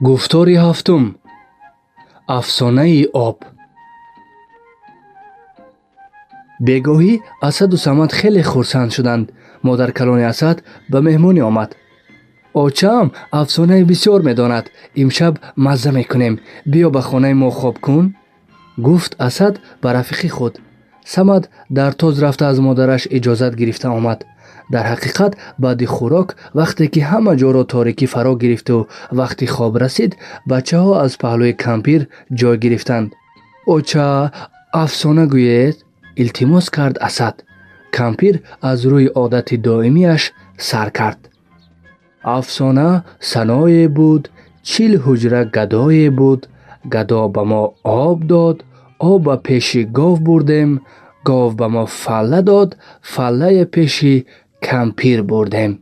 Гуфтори ҳафтум. Афсонаи об. Бегоҳӣ Асаду Самад хеле хурсанд шуданд. Модаркалони Асад ба меҳмонӣ омад. Очаам афсонаи бисёр медонад. Имшаб мазза мекунем. Биё ба хонаи мо хоб кун, гуфт Асад ба рафиқи худ. Самад дар тоз рафта аз модараш иҷозат гирифта омад. Дар ҳақиқат, баъди хӯрок, вақте ки ҳама ҷоро торикӣ фаро гирифту вақти хоб расид, бачаҳо аз паҳлӯи кампир ҷой гирифтанд. Оча, афсона гӯед, илтимос кард Асад. Кампир аз рӯи одати доимиаш сар кард. Афсона саное буд, 40 ҳуҷра гадое буд. Гадо ба мо об дод, об ба пеши гов бурдем, гов ба мо фалла дод, фаллае пеши кампир бурдем.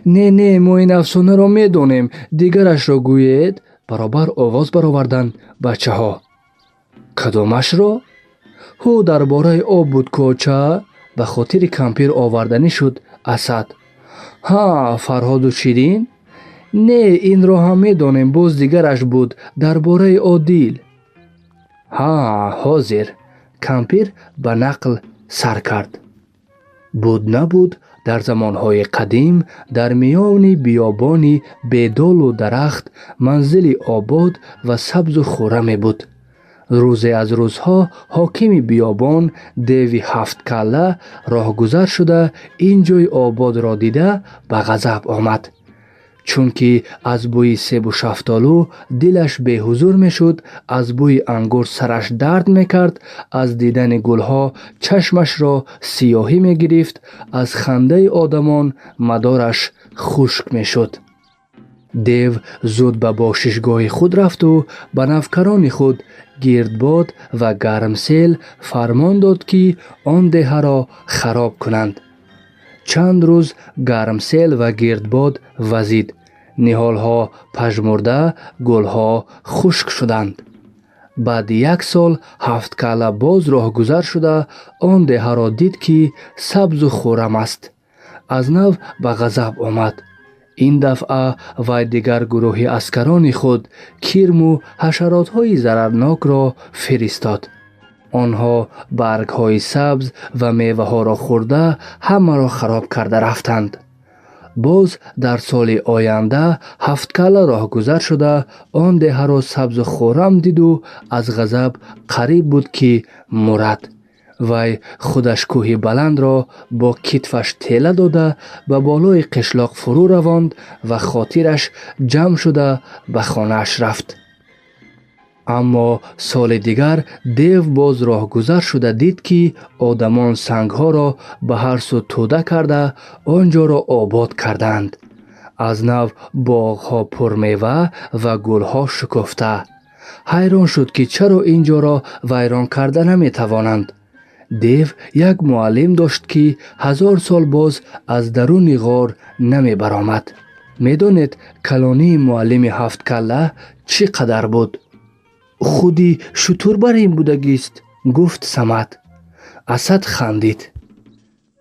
Не, не, мо ин афсонаро медонем, дигарашро гӯед, баробар овоз бароварданд бачаҳо. Кадомашро? Ҳу, дар бораи об буд ку, оча, ба хотири кампир оварданӣ шуд Асад. Ҳа, Фарҳоду Ширин? Не, инро ҳам медонем, боз дигараш буд, дар бораи Одил. Ҳа, ҳозир. Кампир ба нақл сар кард. Буд набуд, дар замонҳои қадим, дар миёни биёбони бедолу дарахт манзили обод ва сабзу хурраме буд. Рӯзе аз рӯзҳо ҳокими биёбон, деви ҳафткалла, роҳгузар шуда ин ҷои ободро дида ба ғазаб омад. Чунки аз бӯи себу шафтолу дилаш беҳузур мешуд, аз бӯи ангур сараш дард мекард, аз дидани гулҳо чашмашро сиёҳӣ мегирифт, аз хандаи одамон мадораш хушк мешуд. Дев зуд ба бошишгоҳи худ рафту ба навкарони худ Гирдбод ва Гармсел фармон дод, ки он деҳаро хароб кунанд. Чанд рӯз Гармсел ва Гирдбод вазид. Ниҳолҳо пажмурда, гулҳо хушк шуданд. Баъди як сол ҳафткалла боз роҳгузар шуда он деҳаро дид, ки сабзу хуррам аст. Аз нав ба ғазаб омад. Ин дафъа вай дигар гурӯҳи аскарони худ кирму ҳашаротҳои зарарнокро фиристод. Онҳо баргҳои сабз ва меваҳоро хӯрда ҳамаро хароб карда рафтанд. Боз дар соли оянда ҳафткалла роҳгузар шуда он деҳаро сабзу хуррам диду аз ғазаб қариб буд, ки мурад. Вай худаш кӯҳи баландро бо китфаш тела дода ба болои қишлоқ фурӯ равонд ва хотираш ҷамъ шуда ба хонааш рафт. Аммо соли дигар дев боз роҳгузар шуда дид, ки одамон сангҳоро ба ҳар сӯ тӯда карда он ҷоро обод кардаанд. Аз нав боғҳо пурмева ва гулҳо шукуфта. Ҳайрон шуд, ки чаро ин ҷоро вайрон карда наметавонанд. Дев як муаллим дошт, ки 1000 сол боз аз даруни ғор намебаромад. Медонед, калонии муаллими ҳафткалла чӣ қадар буд? Худи шутур бар ин будагист, гуфт Самад. Асад хандид.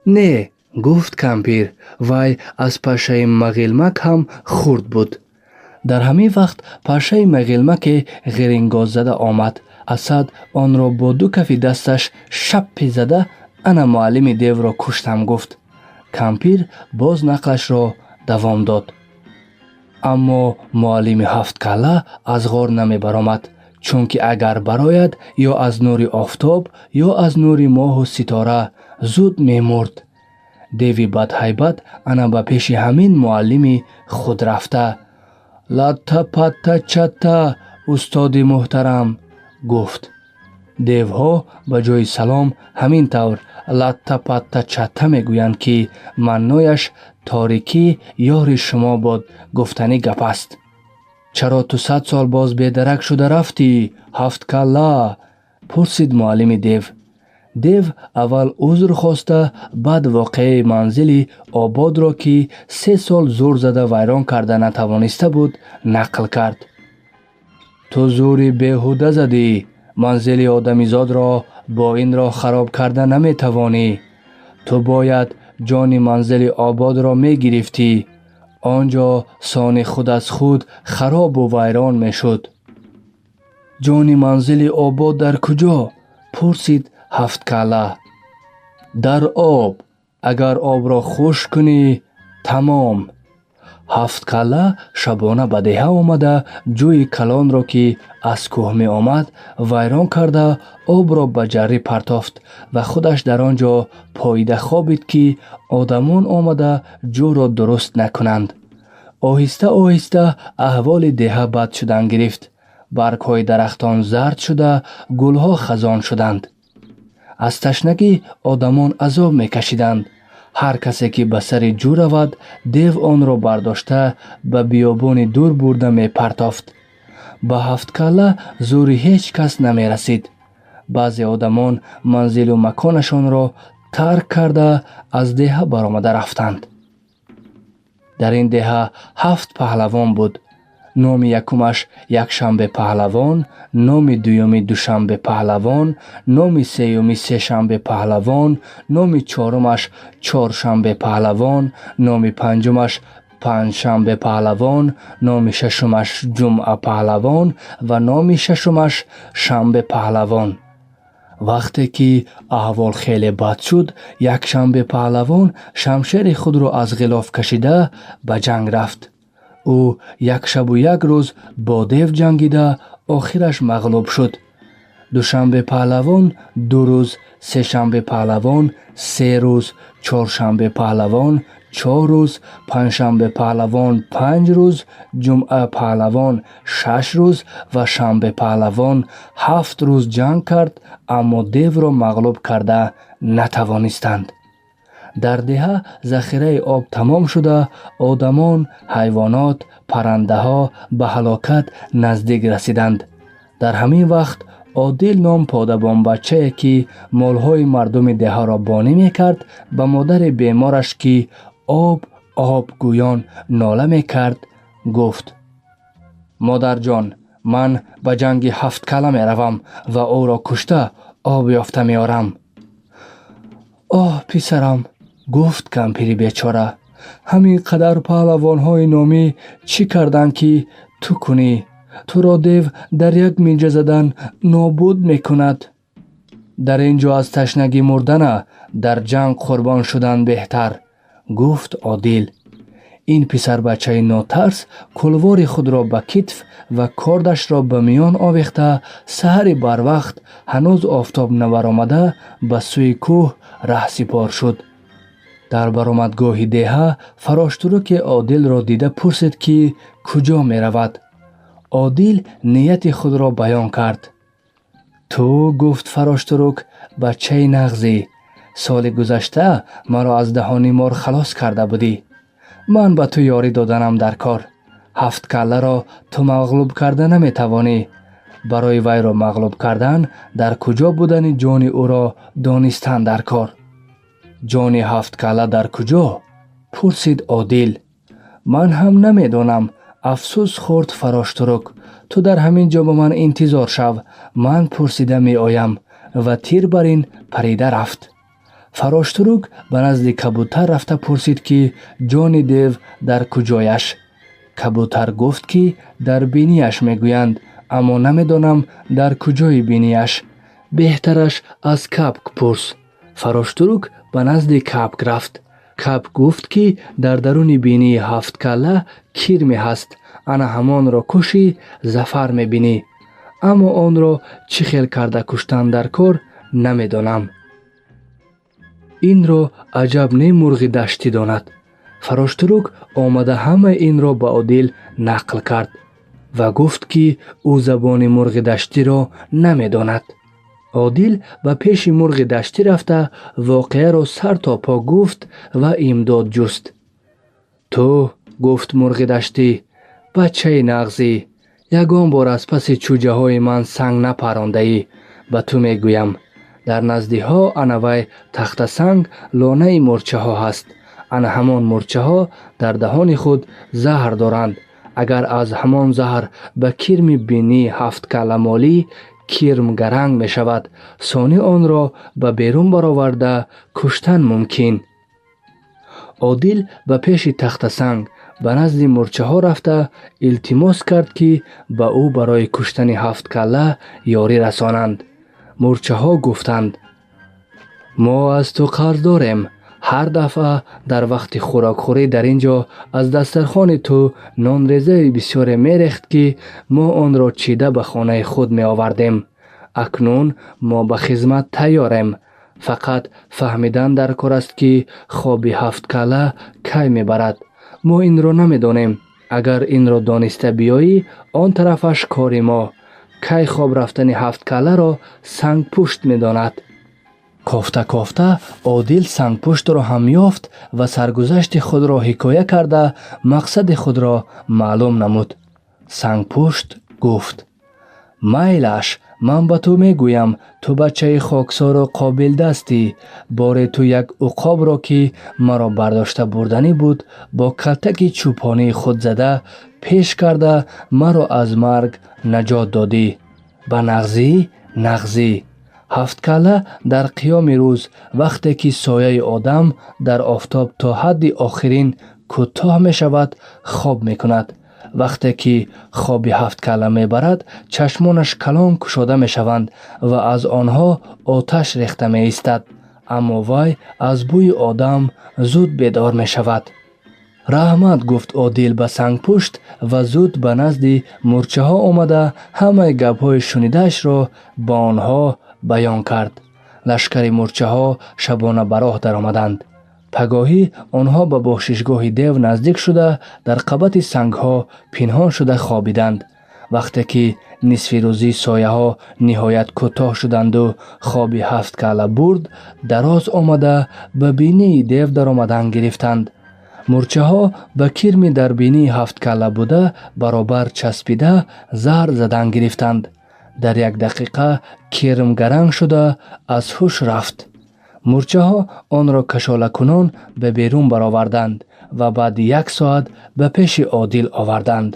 Не, гуфт кампир, вай аз пашаи мағилмак ҳам хурд буд. Дар ҳамин вақт пашаи мағилмаке ғирингоз зада омад. Асад онро бо ду кафи дасташ шаппи зада ана муаллими девро куштам гуфт. Кампир боз нақлашро давом дод. Аммо муаллими ҳафткалла аз ғор намебаромад, чунки агар барояд, ё аз нури офтоб, ё аз нури моҳу ситора зуд мемурд. Деви бадҳайбат ана ба пеши ҳамин муаллими худ рафта: «Латта-патта-чатта, устоди муҳтарам», гуфт. Девҳо ба ҷои салом ҳамин тавр латта-патта-чатта мегӯянд, ки маънояш торикӣ ёри шумо бод гуфтанӣ гап аст. Чаро ту 100 сол боз бедарак шуда рафтӣ, ҳафткалла? Пурсид муаллими дев. Дев аввал узр хоста, баъд воқеаи манзили ободро, ки 3 сол зур зада вайрон карда натавониста буд, нақл кард. Ту зури беҳуда задӣ, манзили одамизодро бо ин роҳ хароб карда наметавонӣ. Ту бояд ҷони манзили ободро мегирифтӣ. Он ҷо сони худ аз худ харобу вайрон мешуд. Ҷони манзили обод дар куҷо? Пурсид Ҳафткалла. Дар об. Агар обро хушк кунӣ, тамом. Ҳафткалла шабона ба деҳа омада, ҷӯи калонро, ки аз кӯҳ меомад, вайрон карда, обро ба ҷаррӣ партофт ва худаш дар он ҷо поида хобид, ки одамон омада ҷӯро дуруст накунанд. Оҳиста оҳиста аҳволи деҳа бад шудан гирифт. Баргҳои дарахтон зард шуда, гулҳо хазон шуданд. Аз ташнагӣ одамон азоб мекашиданд. Ҳар касе ки ба сари ҷӯ равад, дев онро бардошта, ба биёбони дур бурда мепартофт. Ба Ҳафткалла зӯри ҳеҷ кас намерасид. Баъзе одамон манзилу маконашонро тарк карда, аз деҳа баромада рафтанд. Дар ин деҳа ҳафт паҳлавон буд. Номи якумаш Якшанбе паҳлавон, номи дуюми Душанбе паҳлавон, номи сеюми Сешанбе паҳлавон, номи чорумаш Чоршанбе паҳлавон, номи панҷумаш Панҷшанбе паҳлавон, номи шашумаш Ҷумъа паҳлавон ва номи шашумаш Шанбе паҳлавон. Вақте ки аҳвол хеле бад шуд, Якшанбе паҳлавон шамшери худро аз ғилоф кашида, ба ҷанг рафт. Ӯ як шабу як рӯз бо дев ҷангида, охираш мағлуб шуд. Душанбе паҳлавон 2 рӯз, Сешанбе паҳлавон 3 рӯз, Чоршанбе паҳлавон 4 рӯз, Панҷшанбе паҳлавон 5 рӯз, Ҷумъа паҳлавон 6 рӯз ва Шанбе паҳлавон 7 рӯз ҷанг кард, аммо девро мағлуб карда натавонистанд. Дар деҳа захираи об тамом шуда, одамон, ҳайвонот, паррандаҳо ба ҳалокат наздик расиданд. Дар ҳамин вақт Одил ном подабонбачае, ки молҳои мардуми деҳаро бонӣ мекард, ба модари бемораш, ки об об гӯён нола мекард, гуфт: «Модарҷон, ман ба ҷанги Ҳафткалла меравам ва ӯро кушта, об ёфта меорам». «Оҳ, писарам», гуфт кампири бечора, «ҳамин қадар паҳлавонҳои номӣ чӣ карданд, ки ту кунӣ? Туро дев дар як миҷа задан нобуд мекунад. Дар ин ҷо аз ташнагӣ мурдана, дар ҷанг қурбон шудан беҳтар», гуфт Одил. Ин писарбачаи нотарс кулвори худро ба китф ва кордашро ба миён овехта, саҳари барвақт, ҳанӯз офтоб набаромада, ба сӯи кӯҳ раҳсипор шуд. Дар баромадгоҳи деҳа фароштуруке Одилро дида пурсид, ки куҷо меравад. Одил нияти худро баён кард. «Ту, гуфт фароштурук, бачаи нағзӣ, соли гузашта маро аз даҳони мор халос карда будӣ. Ман ба ту ёрӣ доданам дар кор. Ҳафт калларо ту мағлуб карда наметавонӣ. Барои вайро мағлуб кардан дар куҷо будани ҷони ӯро донистан дар кор». «Ҷони ҳафт калла дар куҷо?» пурсид Одил. «Ман ҳам намедонам», афсӯс хӯрд фароштурук. «Ту дар ҳамин ҷо ба ман интизор шав, ман пурсида меоям». Ва тир бар ин парида рафт. Фароштурук ба назди кабутар рафта пурсид, ки ҷони дев дар куҷояш. Кабутар гуфт, ки дар бинияш мегӯянд, аммо намедонам дар куҷои бинияш. Беҳтараш аз капк пурс. Фароштурук ба назди капк рафт. Капк гуфт, ки дар даруни бинии ҳафткалла кирме ҳаст, ана ҳамонро кушӣ, зафар мебинӣ, аммо онро чӣ хел карда куштан дар кор, намедонам. Инро аҷаб не мурғи даштӣ донад. Фароштурук омада ҳамаи инро ба Одил нақл кард ва гуфт, ки ӯ забони мурғи даштиро намедонад. Одил ба пеши мурғи даштӣ рафта, воқеаро сар то по гуфт ва имдод ҷуст. «Ту, гуфт мурғи даштӣ, бачаи нағзӣ, ягон бор аз паси чӯҷаҳои ман санг напарондаӣ. Ба ту мегӯям, дар наздиҳо анавай тахтасанг лонаи мӯрчаҳо ҳаст. Ана ҳамон мӯрчаҳо дар даҳони худ заҳр доранд. Агар аз ҳамон заҳр ба кирми бинии ҳафткалла молӣ, кирм гаранг мешавад, сони онро ба берун бароварда куштан мумкин». Одил ба пеши тахтасанг Ба назди мӯрчаҳо рафта илтимос кард, ки ба ӯ барои куштани Ҳафткалла ёрӣ расонанд. Мӯрчаҳо гуфтанд: «Мо аз ту қарз дорем. Ҳар дафъа дар вақти хӯрокхӯрӣ дар ин ҷо аз дастархони ту нонрезаи бисёре мерехт, ки мо онро чида ба хонаи худ меовардем. Акнун мо ба хизмат тайёрем. Фақат фаҳмидан дар кор аст, ки хоби Ҳафткалла кай мебарад. Мо инро намедонем. Агар инро дониста биёӣ, он тарафаш кори мо. Кай хоб рафтани Ҳафткалларо Сангпушт медонад». Кофта кофта Одил Сангпуштро ҳам ёфт ва саргузашти худро ҳикоя карда, мақсади худро маълум намуд. Сангпушт гуфт: «Майлаш, ман ба ту мегӯям. Ту бачаи хоксору қобилдастӣ. Боре ту як уқобро, ки маро бардошта бурданӣ буд, бо калтаки чӯпонии худ зада пеш карда, маро аз марг наҷот додӣ. Ба нағзӣ, нағзӣ. Ҳафткалла дар қиёми рӯз, вақте ки сояи одам дар офтоб то ҳадди охирин кӯтоҳ мешавад, хоб мекунад. Вақте ки хоби Ҳафткалла мебарад, чашмонаш калон кушода мешаванд ва аз онҳо оташ рехта меистад, аммо вай аз бӯи одам зуд бедор мешавад». «Раҳмат», гуфт Одил ба Сангпушт ва зуд ба назди мӯрчаҳо омада, ҳамаи гапҳои шунидаашро ба онҳо баён кард. Лашкари мӯрчаҳо шабона ба роҳ даромаданд. Пагоҳӣ онҳо ба бошишгоҳи дев наздик шуда, дар қабати сангҳо пинҳон шуда хобиданд. Вақте ки нисфи рӯзӣ сояҳо ниҳоят кӯтоҳ шуданду хоби Ҳафткалла бурд, дароз омада, ба бинии дев даромадан гирифтанд. Мӯрчаҳо ба кирми дар бинии Ҳафткалла буда баробар часпида, заҳр задан гирифтанд. Дар як дақиқа кирм гаранг шуда, аз ҳуш рафт. Мӯрчаҳо онро кашолакунон ба берун бароварданд ва баъди як соат ба пеши Одил оварданд.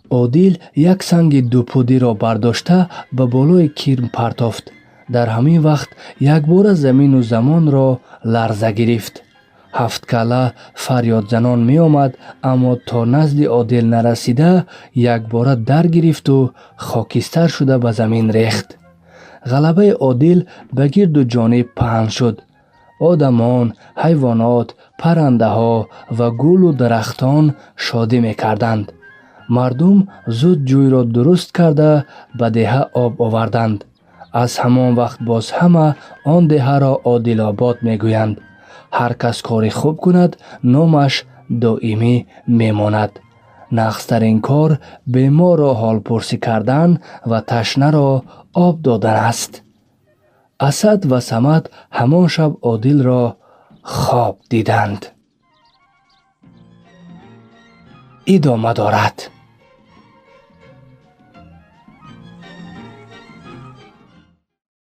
Одил як санги дупудиро бардошта, ба болои кирм партофт. Дар ҳамин вақт якбора замину замонро ларза гирифт. Ҳафткалла фарёдзанон меомад, аммо то назди Одил нарасида, якбора дар гирифту хокистар шуда ба замин рехт. Ғалабаи Одил ба гирду ҷониб паҳн шуд. Одамон, ҳайвонот, паррандаҳо ва гулу дарахтон шодӣ мекарданд. Мардум зуд ҷӯйро дуруст карда, ба деҳа об оварданд. Аз ҳамон вақт боз ҳама он деҳаро Одилобод мегӯянд. Ҳар кас кори хуб кунад, номаш доимӣ мемонад. Нағзтарин кор беморро ҳолпурсӣ кардан ва ташнаро об додан аст. Асад ва Самад ҳамон шаб Одилро хоб диданд. Идома дорад.